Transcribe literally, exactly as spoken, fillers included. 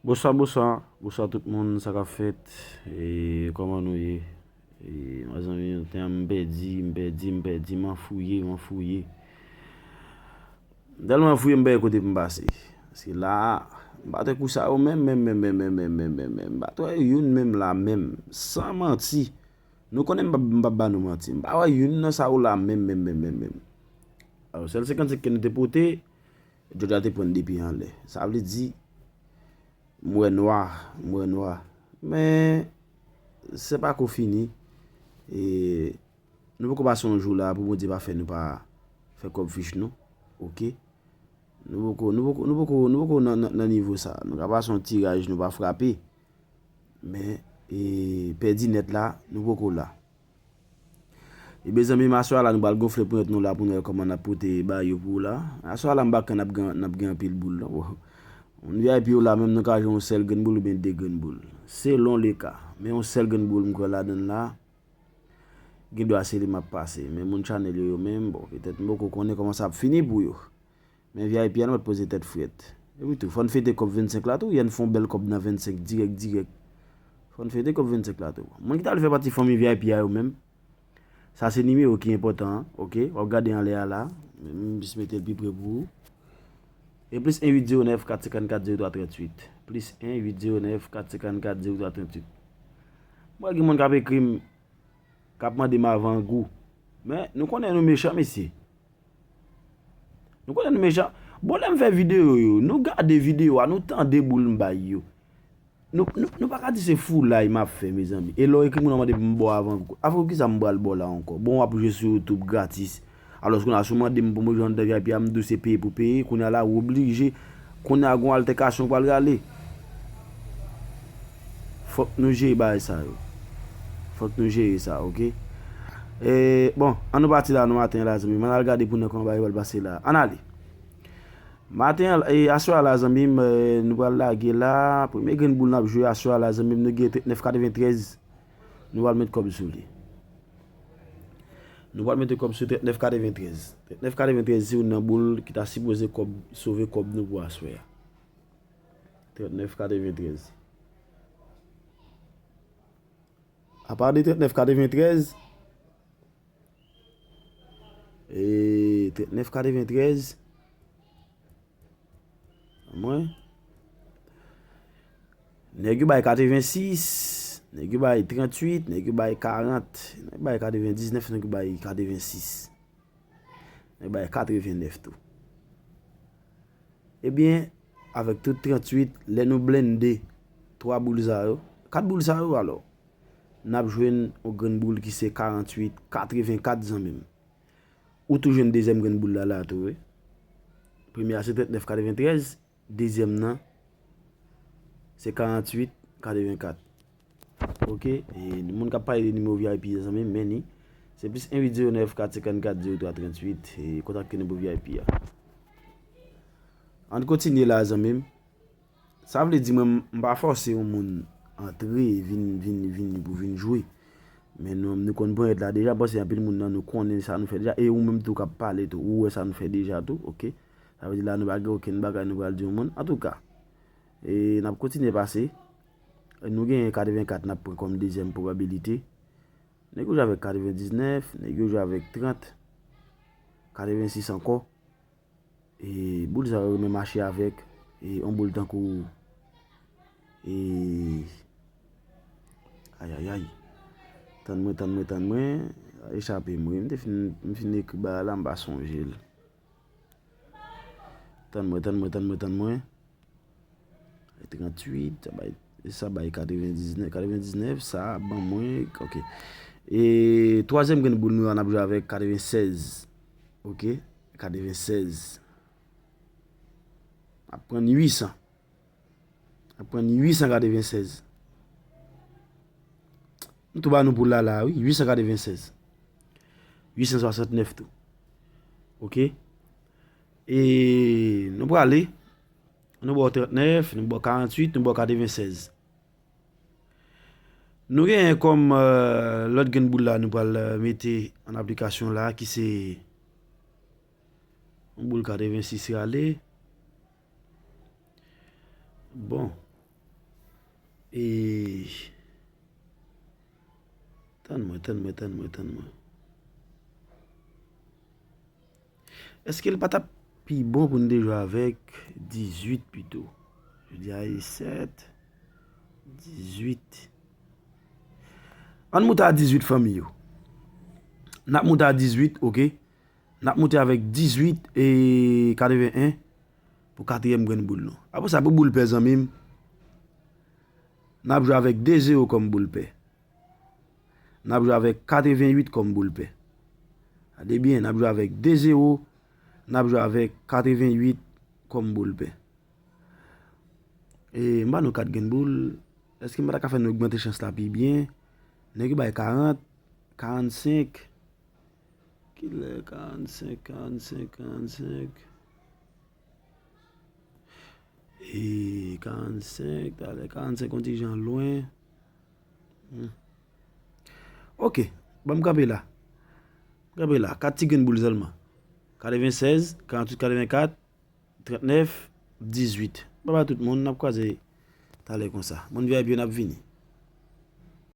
Bonswa, bonswa, bonswa tout moun, sa k ap fèt? E, kòman nou ye? E, mezanmi, tan m pèdi, m pèdi, m pèdi, m anfouye, m anfouye. M tèlman anfouye, m pa kote pou m pase. Paske la, m pa t wè kou sa yo menm, menm, menm, m pa t wè youn menm la menm, san manti. Nou konnen m p ap, m p ap ba nou manti. M pa wè youn nan sa yo la menm, menm, menm, menm, menm. Alò, sèl senkannsenk ke nou te pote, Georgia te pran depi anlè. Sa vle di, m wè nwa, m wè nwa. Men, se pa ko fini. E, nou poko pase yon jou la pou Bondye pa fè nou pa fè kòb fich nou. Oke? Nou poko, nou poko, nou poko, nou poko nan, nan, nan nivo sa. Nou ka pase yon tiraj, nou pa frape. Men, e, pèdi nèt la, nou poko la. Ebyen, zanmi m, aswè a la, nou pral gonfle ponyèt nou la pou nou wè kòman n ap pote ba yo pou w la. Aswè a la, m pa kwè n ap gen, n ap gen anpil boul, non. Moun V I P yo la menm, nou ka jwe yon sèl grenn boul oubyen de grenn boul. Selon le ka. Men yon sèl grenn boul, m kwè ladann la, gen dwa se li m ap pase. Men moun chanèl yo, yo menm, bon, petèt m poko konnen kòman sa ap fini pou yo. Men V I P a nou mèt poze tèt frèt. Epi tou, fò n fete kòb vennsenk la tou, yè n fè yon bèl kòb nan vennsenk dirèk, dirèk. Fò n fete kòb vennsenk la tou. Moun ki ta vle fè pati fanmi V I P a yo menm, sa se nimewo ki enpòtan an, oke? W ap gade anlè a la, m jis mete l pi pre pou ou. E plis en uit zewo nèf kat senkannkat zewo twa tranntuit. Plis en uit zewo nèf kat senkannkat zewo twa tranntuit. M wè gen moun k ap ekri m, k ap mande m avangou. Men, nou konnen nou mechan, mesye. Nou konnen nou mechan. Bon, lè m fè videyo yo, nou gade videyo a, nou tande boul m bay yo. Nou, nou, nou pa ka di se foulay m ap fè, mezanmi. E lè w ekri moun nan mande m ba w avangou. Avangou kisa m pral ba w la ankò? Bon, w ap jwe sou YouTube gratis. Alòs, kounye a, si w mande m pou mwen jwenn V I P a, m di w se peye pou peye. Kounye a la, ou oblije. Kounye a, gon altèkasyon pral rale. Fòk nou jere bagay sa yo. Fòk nou jere sa, oke? E, bon, an nou pati la nan maten la, zanmi m. Ann al gade pou n wè kòman bagay yo pral pase la. Ann ale. Maten an, e, aswè a la, zanmi m, e, nou pral lage la. Premye grenn boul n ap jwe aswè a la, zanmi m, nou gen trannèf katreventrèz. Nou pral met kòb sou li. Nou pral mete kòb sou trannèf katreventrèz. Trannèf katreventrèz se youn nan boul ki ta sipoze kòb, sove kòb nou pou aswè a. Trannèf katreventrèz. Apa de trannèf katreventrèz, e, trannèf katreventrèz, mwen, nèg yo bay katrevensis, nèg yo bay tranntuit, nèg yo bay karant, nèg yo bay katrevendiznèf, nèg yo bay katrevensis. Nèg bay katrevennèf tou. Ebyen, avèk tout tranntuit, lè nou blende twa boul sa yo, kat boul sa yo alò, n ap jwenn yon grenn boul ki se karanntuit katrevenkat, zanmi m. Ou tou jwenn dezyèm grenn boul la, la tou, wi. Premye a se trannèf katreventrèz, dezyèm nan se karanntuit katrevenkat. Oke, e moun k ap pale de nimewo V I P a, zanmi m, men ni. Se plis en uit zewo nèf kat senkannkat zewo twa tranntuit, e kontakte nou pou V I P a. Ann kontinye la, zanmi m. Sa vle di mwen, m pa fòse yon moun antre, vin, vin, vin pou vin jwe. Men nou, nou konn ponyèt la deja, paske anpil moun nan nou konnen sa nou fè deja, e ou menm tou k ap pale tou, ou wè sa nou fè deja tou, oke? Sa vle di la nou pa gen okenn bagay nou pral di yon moun. Antouka, e n ap kontinye pase. Nou genyen katrevenkat n ap pran kòm dezyèm pwobabilite. Nèg yo jwe avèk katrevendiznèf, nèg yo jwe avèk trant, katrevensis ankò. E boul sa yo renmen mache avèk, e yon boul tankou, e, ayayay. Tann mwen, tann mwen, tann mwen. E chape m, wi. M te fin, m fin ekri bagay la, m pa sonje l. Tann mwen, tann mwen, tann mwen, tann mwen. Tranntuit, sa bay, sa bay katrevendiznèf, katrevendiznèf, sa ban mwen, oke. E twazyèm grenn boul nou an, n ap jwe avèk katrevensèz. Oke, katrevensèz. N ap pran uitsan. N ap pran uitsan katrevensèz. M tou ba nou boul la la, wi, uitsan katrevensèz. Uitsan swasannnèf tou. Oke. E nou prale. Nou ba w trannèf, nou ba w karanntuit, nou ba w katrevensèz. Nou genyen kòm, eh, lòt grenn boul la nou pral, eh, mete an aplikasyon la, ki se yon boul katrevensis rale. Bon. Tann mwen, tann mwen, tann mwen, tann mwen. Èske l pa t ap pi bon pou n te jwe avèk dizuit pito? Jodi a e sèt, dizuit. Ann moute a dizuit, fanmi yo. N ap moute a dizuit, oke? N ap moute avèk dizuit e katreven en pou katriyèm grenn boul nou. Apre sa, pou boul pè, zanmi m, n ap jwe avèk de zewo kòm boul pè. N ap jwe avèk katreven uit kòm boul pè. Gade byen, n ap jwe avèk de zewo, n ap jwe avèk katreven uit kòm boul pè. E m ba nou kat grenn boul. Èske m pa ta ka fè nou ogmante chans la pi byen? Nèg yo bay karant, karannsenk. Kilè karannsenk, karannsenk, karannsenk? E karannsenk, talè karannsenk yon ti jan lwen. Hmm. Oke, ban m kanpe la. Kanpe la, kat ti grenn boul sèlman. Katrevensèz, karanntuit, katrevenkat, trannèf, dizuit. Babay tout moun, n ap kwaze talè konsa. Moun V I P yo, n ap vini.